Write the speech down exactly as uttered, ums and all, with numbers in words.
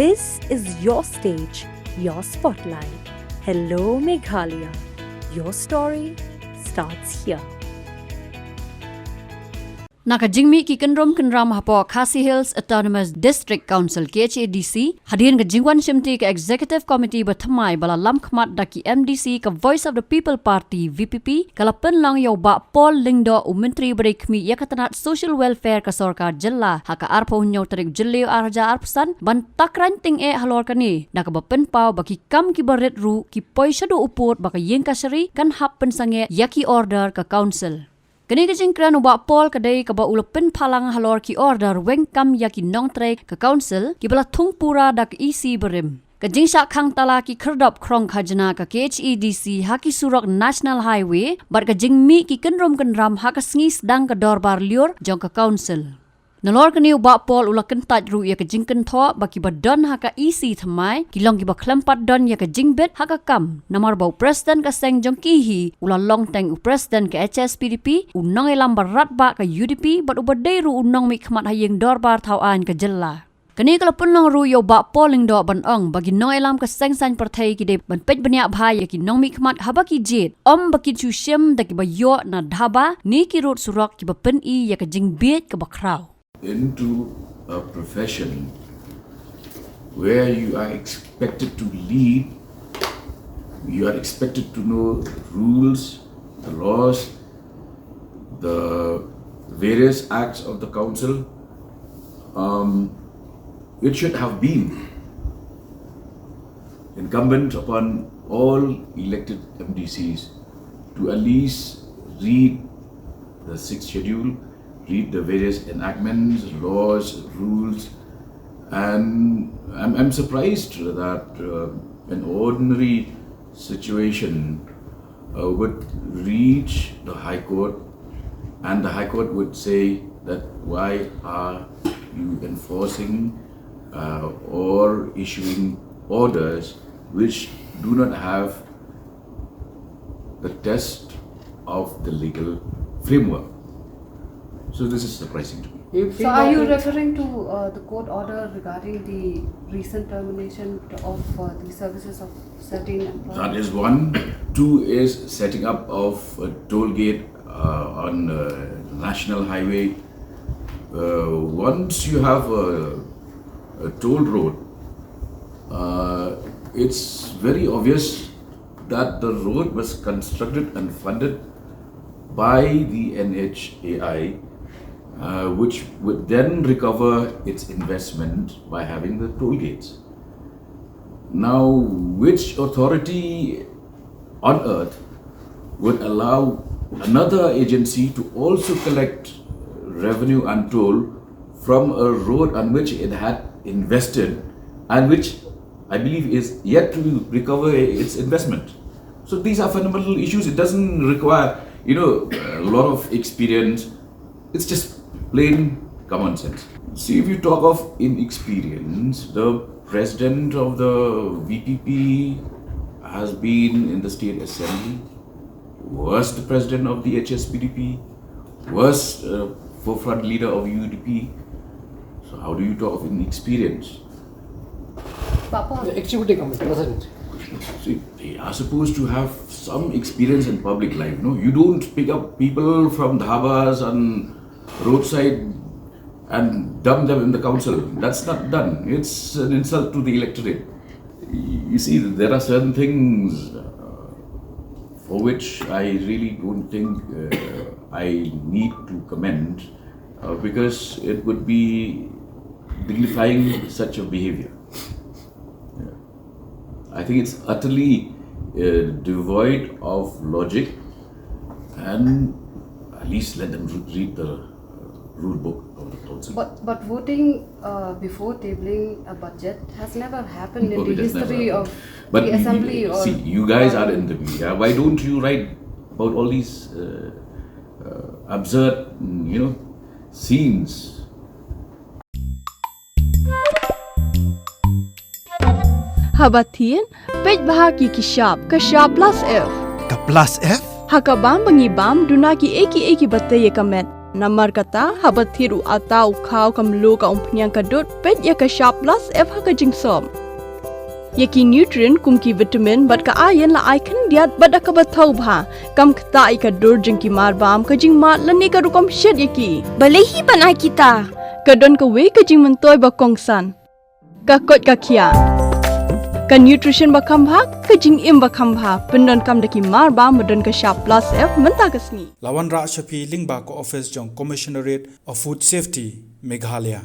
This is your stage, your spotlight. Hello, Meghalaya. Your story starts here. Na ka jingmih ki kynrum kynram hapoh Khasi Hills Autonomous District Council, K H A D C, hadien ka jingwan shimti ka Executive Committee ba thymmai ba la lam khmat da ki M D C ka Voice of the People Party, V P P, ka la pynlong ïa u Bah Paul Lyngdoh, u Myntri ba dei khmih ïa ka tnat Social Welfare ka Sorkar Jylla, ha ka arphew hynñiew tarik Jylliew arhajar arphew san, ban tak raiñ tyngeh halor kane, da kaba pynpaw ba ki kam kiba rit ruh ki poi shaduh u pud ba ka ïing kashari kan hap pynsangeh ïa ki order ka Council. Kane ka jingkren u Bah Paul ka dei kaba u la pynpaw lang halor ki order weng kam ïa ki nongtrei ka Council kiba la thung pura da ka E C barim. Ka jingshah khang tala ki khyrdop khrong khajna ka K H A D C ha ki surok National Highway bad ka jingmih ki kynrum kynram ha ka sngi sdang ka dorbar lyiur jong ka Council. Nalor kane u Bah Paul u la kyntait ruh ïa ka jingkynthoh ba kiba don ha ka E C thymmai ki long kiba khlem pat don ïa ka jingbit ha ka kam, namar ba u President ka seng jong ki hi u la long teng u President ka H S P D P, u nongïalam ba radbah ka U D P bad uba dei ruh u nongmihkhmat ha ïing dorbar thaw aiñ ka Jylla. Kane ka la pynlong ruh ïa u Bah Paul Lyngdoh ban ong ba ki nongïalam ka seng saiñ pyrthei ki dei ban peit bniah bha ïa ki nongmihkhmat haba ki jied, ym ba kin shu shim da kiba ïoh na dhaba ne ki rud surok kiba pyni ïa ka jingbieit kaba khraw. Into a profession where you are expected to lead, you are expected to know rules, the laws, the various acts of the Council. Um, it should have been incumbent upon all elected M D Cs to at least read the Sixth Schedule, read the various enactments, laws, rules, and I'm, I'm surprised that uh, an ordinary situation uh, would reach the High Court, and the High Court would say that why are you enforcing uh, or issuing orders which do not have the test of the legal framework. So this is surprising to me. You So think are that you it referring to uh, the court order regarding the recent termination of uh, the services of certain employees? That is one. Two is setting up of a toll gate uh, on uh, National Highway. Uh, once you have a, a toll road, uh, it's very obvious that the road was constructed and funded by the N H A I, uh, which would then recover its investment by having the toll gates. Now, which authority on earth would allow another agency to also collect revenue and toll from a road on which it had invested and which I believe is yet to recover its investment? So these are fundamental issues. It doesn't require, you know, a lot of experience. It's just plain common sense. See, if you talk of inexperience, the president of the V P P has been in the state assembly, was the president of the H S P D P, was uh, forefront leader of U D P. So how do you talk of inexperience? Papa. The executive committee, wasn't it? See, they are supposed to have some experience in public life, no? You don't pick up people from dhabas and roadside and dump them in the council. That's not done. It's an insult to the electorate. You see, there are certain things uh, for which I really don't think uh, I need to comment uh, because it would be dignifying such a behavior. Yeah. I think it's utterly uh, devoid of logic, and at least let them re- read the uh, rule book of the council. But, but voting uh, before tabling a budget has never happened in No, the it has never history happened. of But the you, assembly you, or see, you guys are in the media. Why don't you write about all these uh, uh, absurd, mm, you know, scenes? Haba thin, peit bha ki ki sharp, ka sharp plus F. Ka plus F? Ha ka bam ba ngi bam, duna ki eki eki ba te ïa ka met. Namar kata, haba thied u ata, u khaw, ka mluh, ka umphniang, ka dud, peit ïa ka shap plus F ha ka jingsop. Ïa ki nutrient kum ki vitamin bad ka iron la ai khyndiat bad da kaba thaw bha. Kam ktah ïa ka dur jong ki marbam, ka jingmad lane ka rukom shet ïa ki. Balei hi ban ai kita? Ka don kawei ka jingmyntoi ba kongsan. Ka koit ka khiah. Ka nutrition ba kham bha, ka jingim ba kham bha. Pyndonkam da ki marbam ba don ka shap plus F mynta ka sngi. La wanrah sha phi lyngba ka office jong Commissionerate of Food Safety, Meghalaya.